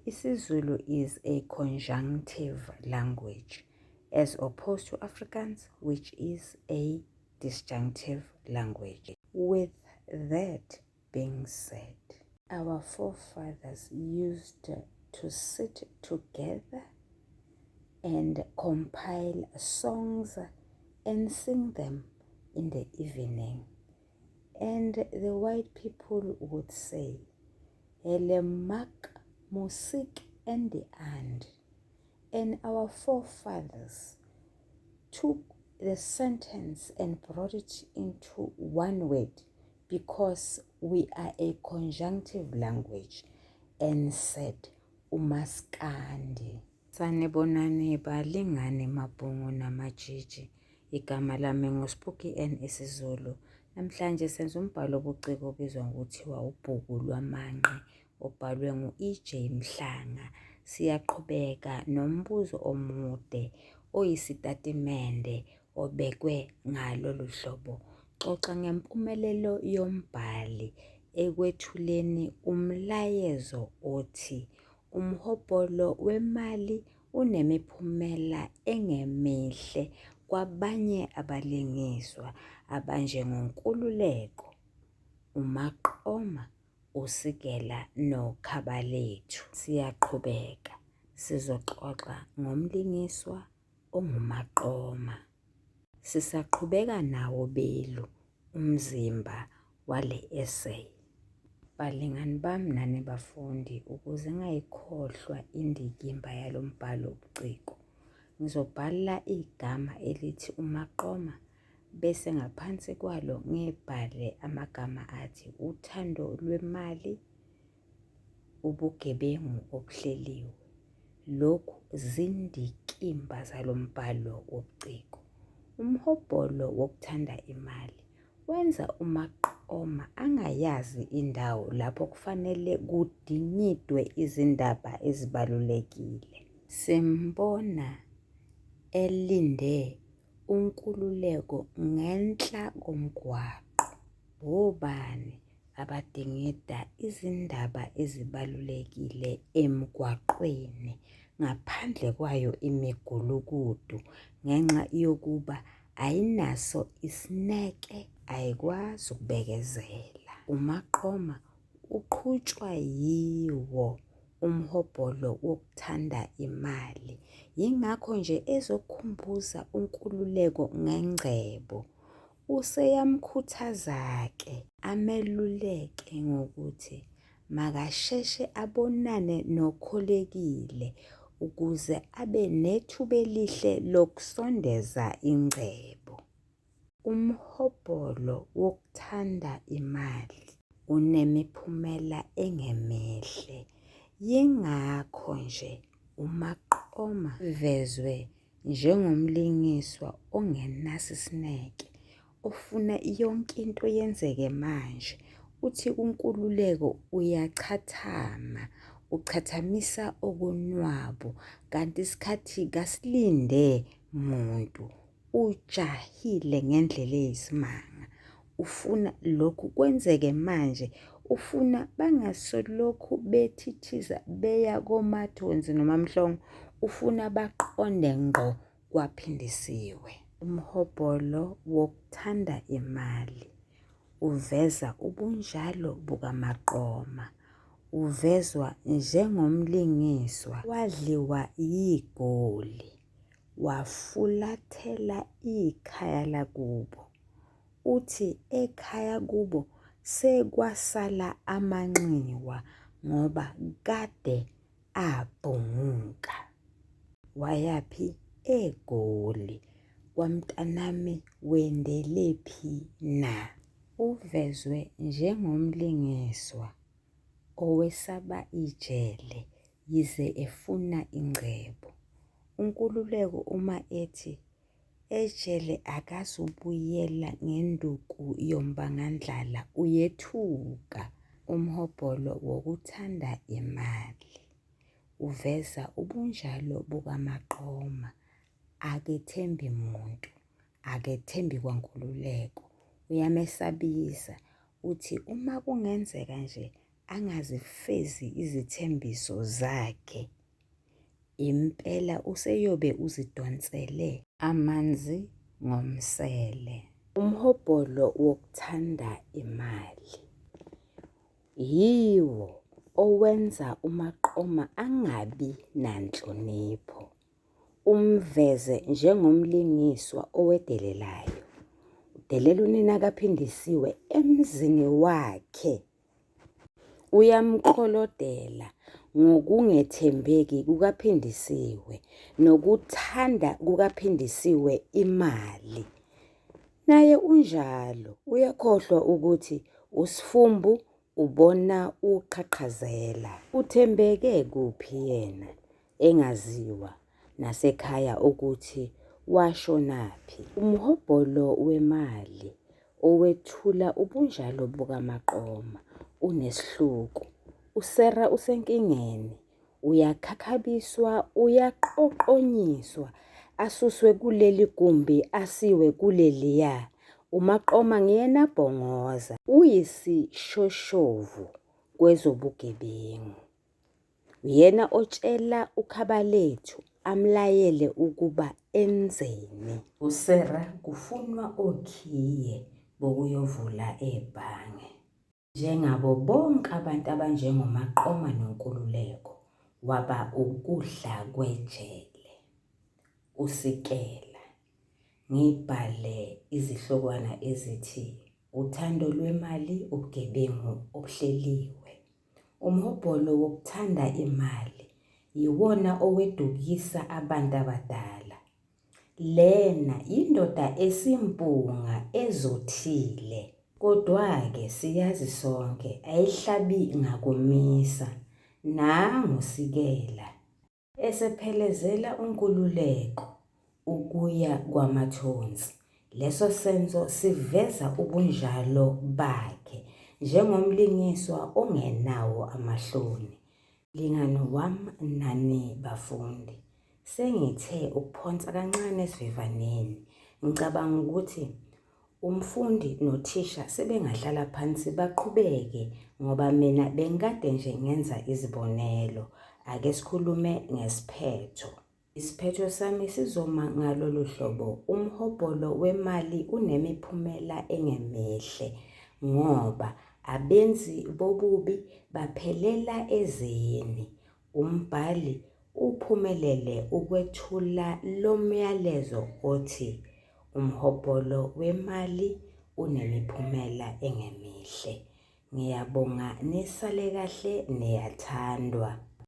IsiZulu is a conjunctive language as opposed to Afrikaans, which is a disjunctive language. With that being said, our forefathers used to sit together and compile songs and sing them in the evening. And the white people would say, Hulle maak musiek in die aand. And our forefathers took the sentence and brought it into one word because we are a conjunctive language and said umaskandi. Sanibonani balingani mabhungu namajiji. Igama lami nguSpooky N isiZulu. Namhlanje senza umbhalo obuciko obizwa ngokuthiwa ubhuku lwamanqe obhalwe ngu-EJ Mhlanga. Siyaqhubeka nombuzo omude oyisitatimende obekwe ngalolu hlobo. Xoxa ngempumelelo yombhali ekwethuleni umlayezo othi umhobholo wemali unemiphumela engemihle kwabanye abalingiswa abanjengoNkululeko, uMaqoma, uSigela noKhabalethu. Siyaqhubeka sizoxoxa ngomlingiswa onguMaqoma. Sisaqhubeka nawo belu umzimba wale essay. Balingani bami nani bafundi, ukuze ngingayikhohlwa indikimba yalo mbhalo wobuciko, ngizobhala igama elithi uMaqoma bese ngaphansi kwalo ngibhale amagama athi uthando lwemali, ubugebengu obuhleliwe. Lokhu zindikimba zalo mbhalo wobuciko. Umhobholo wokuthanda imali wenza uMaqoma angayazi indawo lapho kufanele kudingidwe izindaba ezibalulekile. Simbona elinde uNkululeko ngenhla komgwaqo. Wobani abadingida izindaba ezibalulekile emgwaqweni ngaphandle kwayo imigulukudu ngenxa yokuba ayinaso isineke, ayikwazi ukubekezela. UMaqoma uqhutshwa yiwo umhobholo wokuthanda imali, yingakho nje ezokhumbuza uNkululeko ngengcebo. Useyamkhuthaza-ke ameluleke ngokuthi makasheshe abonane noKholekile ukuze abe nethuba elihle lokusondeza ingcebo. Umhobholo wokuthanda imali unemiphumela engemihle, yingakho nje uMaqoma evezwe njengomlingiswa ongenaso isineke, ofuna yonke into yenzeke manje. Uthi kuNkululeko uyachathama, uchathamisa okonwabu kanti isikhathi kasilinde muntu. Ujahile ngendlela eyisimanga. Ufuna lokhu kwenzeke manje. Ufuna bangasolokhu bethithiza beya koMathonsi noMaMhlongo. Ufuna baqonde ngqo kwaPhindisiwe. Umhobholo wokuthanda imali uveza ubunjalo bukaMaqoma. Uvezwa njengomlingiswa wadliwa yigoli. Wafulathela ikhaya lakubo. Uthi ekhaya kubo sekwasala amanxiwa ngoba kade abhunguka. Wayaphi? EGoli. Kwamntanami wendelephi na? Uvezwe njengomlingiswa owesaba ijele yize efuna ingcebo. UNkululeko uma ethi ejele akazubuyela ngenduku yombangandlala uyethuka. Umhobholo wokuthanda imali uveza ubunjalo bukaMaqoma, akethembi muntu, akethembi kwaNkululeko, uyamesabisa uthi uma kungenzeka nje angazifezi izithembiso zakhe, impela useyobe uzidonsele amanzi ngomsele. Umhobholo wokuthanda imali yiwo owenza uMaqoma angabi nanhlonipho. Umveze njengomlingiswa owedelelayo. Udelela unina kaPhindisiwe emzini wakhe. Uyamklolodela ngokungethembeki kukaPhindisiwe nokuthanda kukaPhindisiwe imali. Naye unjalo, uyakhohlwa ukuthi uSifumbu ubona uqhaqhazela. Uthembeke kuphi yena engaziwa nasekhaya ukuthi washonaphi. Umhobholo wemali owethula ubunjalo bukaMaqoma unesihluku. USarah usenkingeni, uyakhakhabiswa, uyaqoqonyiswa, asuswe kuleli gumbi asiwe kuleliya. UMaqoma nguyena bhongoza. Uyisishoshovu kwezobugebengu. Uyena otshela uKhabalethu amlayele ukuba enzeni. USarah kufunwa okhiye bokuyovula ebhange. Njengabo bonke abantu abanjengoMaqoma noNkululeko, waba ukudla kwejele. Usikela. Ngibhale izihlokwana ezithi Uthando lwemali, ubugebengu obuhleliwe. Umhobholo wokuthanda imali yiwona owedukisa abantu abadala. Lena yindoda esimpunga ezothile. Kodwa-ke siyazi sonke ayihlabi ngakumisa. Nangu Sikela. Esephelezela uNkululeko ukuya kwaMathonsi. Leso senzo siveza ubunjalo bakhe njengomlingiswa ongenawo amahloni. Mlingani wami nani bafundi, sengithe ukuphonsa kancane esivivaneni. Ngicabanga ukuthi Umfundi nothisha sebengahlala phansi baqhubeke ngoba mina bengikade nje ngenza izibonelo. Ake sikhulume ngesiphetho. Isiphetho sami sizoma ngalolu hlobo, umhobholo wemali unemiphumela engemihle ngoba abenzi bobubi baphelela ezeni. Umbhali uphumelele ukwethula lo myalezo othi umhobholo wemali unemiphumela engemihle. Ngiyabonga nisale kahle niyathandwa.